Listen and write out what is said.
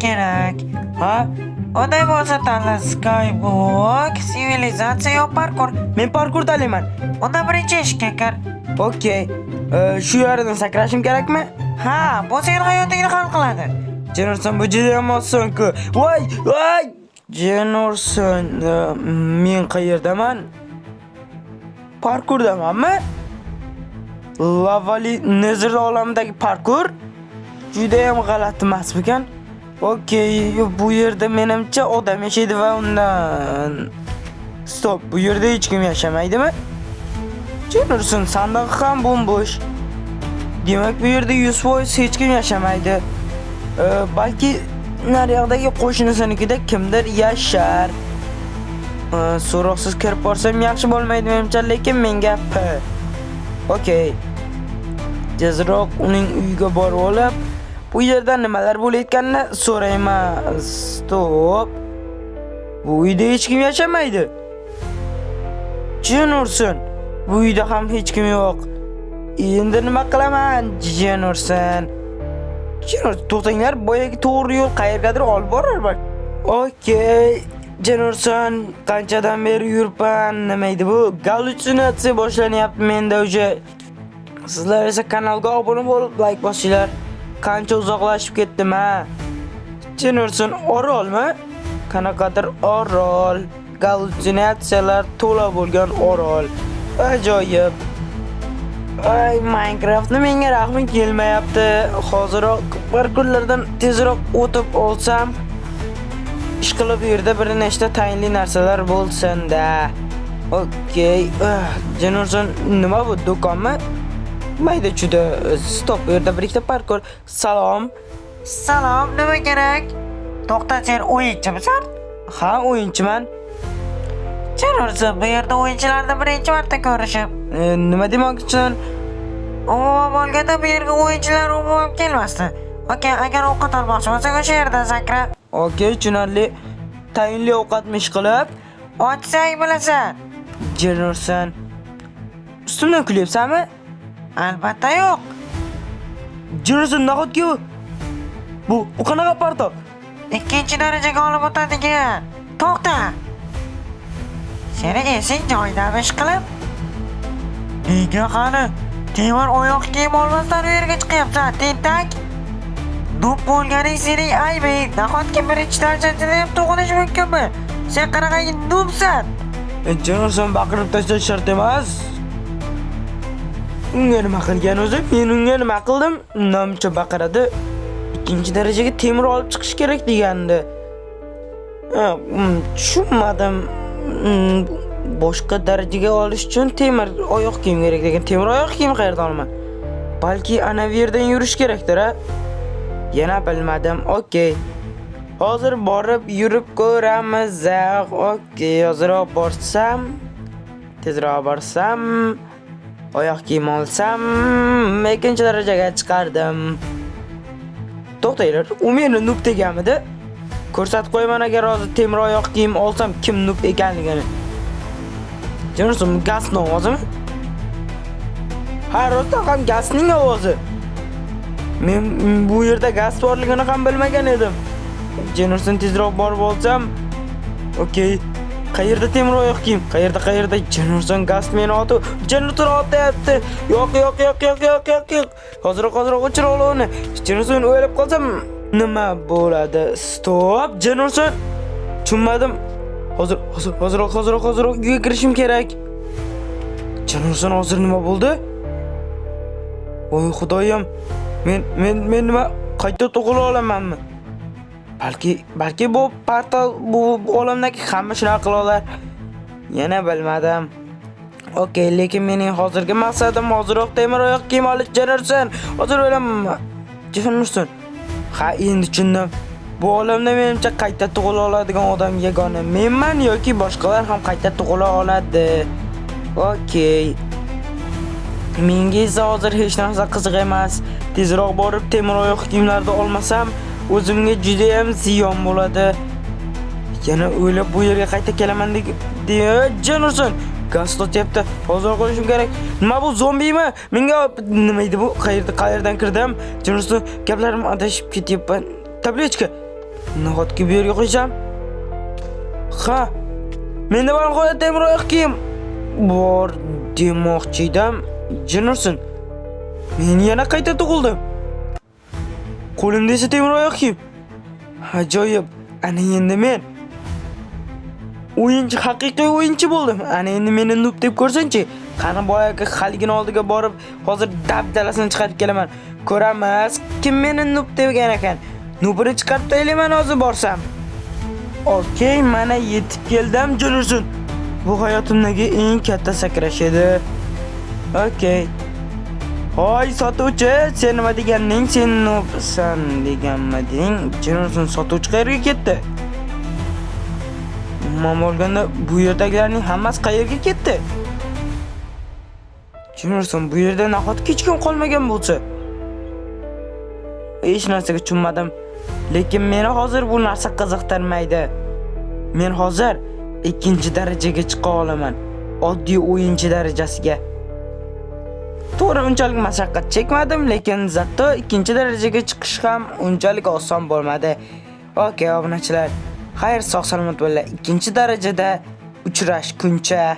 Kerak. Ha? Unday bo'lsa tanla: Skyblock, sivilizatsiya yo parkur. Men parkur tanlayman. Unda birinchi eshikka kir. Okey. Shu yerdan sakrashim kerakmi? Ha, bu seni hayotingni hal qiladi. Jenurson, bu judayam oson-ku. Voy, voy! Jenurson, men qayerdaman? Parkurdamanmi? Lavali Nether olamidagi parkur judayam g'alati emasmikan? Okey, bu yerda menimcha odam yashaydi va undan. Stop, bu yerda hech kim yashamaydimi? Jenurson, sandiq ham bo'm-bo'sh. Demak, bu yerda 100% hech kim yashamaydi. Balki naryoqdagi qo'shnisinikida kimdir yashar. So'roqsiz kirib borsam yaxshi bo'lmaydi menimcha, lekin menga p. Okey. Tezroq uning uyiga borib olib, bu yerda nimalar bo'layotganini so'rayman. Stop. Bu uyda hech kim yashamaydi. Jin ursin. Bu uyda ham hech kim yo'q. Endi nima qilaman? Jin ursin. Jin ursin. To'xtanglar, boyagi to'g'ri yo'l qayergadir olib borar bak. Okey. Jin ursin, qanchadan beri yuribman, nima edi bu? Gallyutsinatsiya boshlanyapti menda уже. Sizlar esa kanalga obuna bo'lib, like bosinglar. Qancha uzoqlashib ketdim ha. Jin ursin, orolmi? Qanaqadir orol. Gallyutsinatsiyalar to'la bo'lgan orol. Ajoyib. Ay, Minecraftni menga rahmi kelmayapti. Hoziroq parkurlardan tezroq o'tib olsam, ishqilib bu yerda bir nechta tayinli narsalar bo'lsin-da. Okey. Jin ursin, nima bu, do'konmi? Mayda juda. Stop, bu yerda bir ikkita parkur. Salom. Salom, nima kerak? To'xta, sen o'yinchimisan? Ha, o'yinchiman. Jin ursin, bu yerda o'yinchilarni birinchi marta ko'rishim. Nima demoqchisan? Umuman olganda, bu yerga o'yinchilar umuman kelmasdi. Okey, agar ovqat olmoqchi bo'lsang, o'sha yerdan sakra. Okey, tushunarli. Tayinli ovqatmi, ishqilib? Ochsang bilasan. Jin ursin. Ustimdan kulyapsanmi? Albatta yo'q. Jin ursin, nahotki bu? Bu qanaqa portal? Ikkinchi darajaga olib o'tadigan. To'xta. Seni esing joyidami, ishqilib? Nega hali temir oyoq kiyim olmasdan u yerga chiqyapsan, tentak? Noob bo'lganing sening aybing. Nahotki birinchi darajada ham tug'ilish mumkinmi? Sen qanaqangi noobsan? Jin ursin, baqirib tashlash shart emas. Unga nima qilgan o'zi? Men unga nima qildim? Namcha baqiradi. Ikkinchi darajaga temir olib chiqish kerak degandi. Ha, tushunmadim. Boshqa darajaga olish uchun temir oyoq kiyim kerak degan. Temir oyoq kiyim qayerdan olaman? Balki ana bu yerdan yurish kerakdir, a? Yana bilmadim. Okey. Hozir borib yurib ko'ramiz. Okey, hozirroq borsam, tezroq borsam, oyoq kiyim olsam, ikkinchi darajaga chiqardim. To'xtanglar, u meni noob deganmidi? Ko'rsatib qo'yaman, agar hozir temir oyoq kiyim olsam, kim noob ekanligini. Jin ursin, gazning ovozimi? Ha, rostdan ham gazning ovozi. Men bu yerda gaz borligini ham bilmagan edim. Jin ursin, tezroq borib olsam. Okey. Qayerda temir oyoq kiyim? Qayerda, qayerda? Jin ursin, gaz meni otib, jin ursin, otyapti. Yo'q, yo'q, yo'q, yo'q, yo'q, yo'q, yo'q. Hozirroq, hozirroq o'chir olovni. Jin ursin, o'lib qolsam nima bo'ladi? Stop, jin ursin. Tushunmadim. Hozir, hozir, hozirroq, hozirroq, hozirroq uyga kirishim kerak. Jin ursin, hozir nima bo'ldi? Voy xudoyim. Men nima, qayta tug'ila olamanmi? Balki bu portal bu olamdagi hamma shunaqa qila olar. Yana bilmadim. Okey, lekin mening hozirgi maqsadim hoziroq temir oyoq kiyim olish. Jin ursin. Hozir o'laman. Jin ursin. Ha, endi tushundim. Bu olamda menimcha qayta tug'ila oladigan odam yagona menman yoki boshqalar ham qayta tug'ila oladi? Okey. Menga esa hozir hech narsa qiziq emas. Tezroq borib temir oyoq kiyimlarni olmasam, o'zimga juda ham ziyon bo'ladi. Yana o'ylab bu yerga qayta kelaman deb, jin ursin. Gaz sotyapti. Hozir qo'yishim kerak. Nima bu, zombimi? Menga nima edi bu? Qayerda, qayerdan kirdim? Jinursun, gaplarim adashib ketyapman. Табличка. Nahotki bu yerga qo'ysam? Ha. Menda bor nihoyat temir oyoq kiyim bor demoqchi edim. Jinursun. Men yana qayta tug'ildim. Qo'limda esa temir oyoq kiyim. Ajoyib. Ana endi men o'yinchi, haqiqiy o'yinchi bo'ldim. Ana endi meni noob deb ko'rsinchi. Qani, boyagi haligini oldiga borib, hozir dabdalasini chiqarib kelaman. Ko'ramiz, kim meni noob degan ekan. Noobini chiqarib taylayman hozir borsam. Okey, mana yetib keldim, Jinursun. Bu hayotimdagi eng katta sakrash edi. Okey. Hoy sotuvchi, sen nima deganing? Sen noobsan deganmiding? Jinursun, sotuvchi qayerga ketdi? Umuman olganda, bu yerdagilarning hammasi qayerga ketdi? Jinursun, bu yerda nahotki hech kim qolmagan bo'lsa? Hech narsaga tushunmadim. Lekin meni hozir bu narsa qiziqtirmaydi. Men hozir ikkinchi darajaga chiqa olaman. Oddiy o'yinchi darajasiga. To'g'ri, unchalik mashaqqat chekmadim, lekin зато ikkinchi darajaga chiqish ham unchalik oson bo'lmadi. Okey, obunachilar. Xayr, sog' salomat bo'linglar. Ikkinchi darajada uchrashguncha.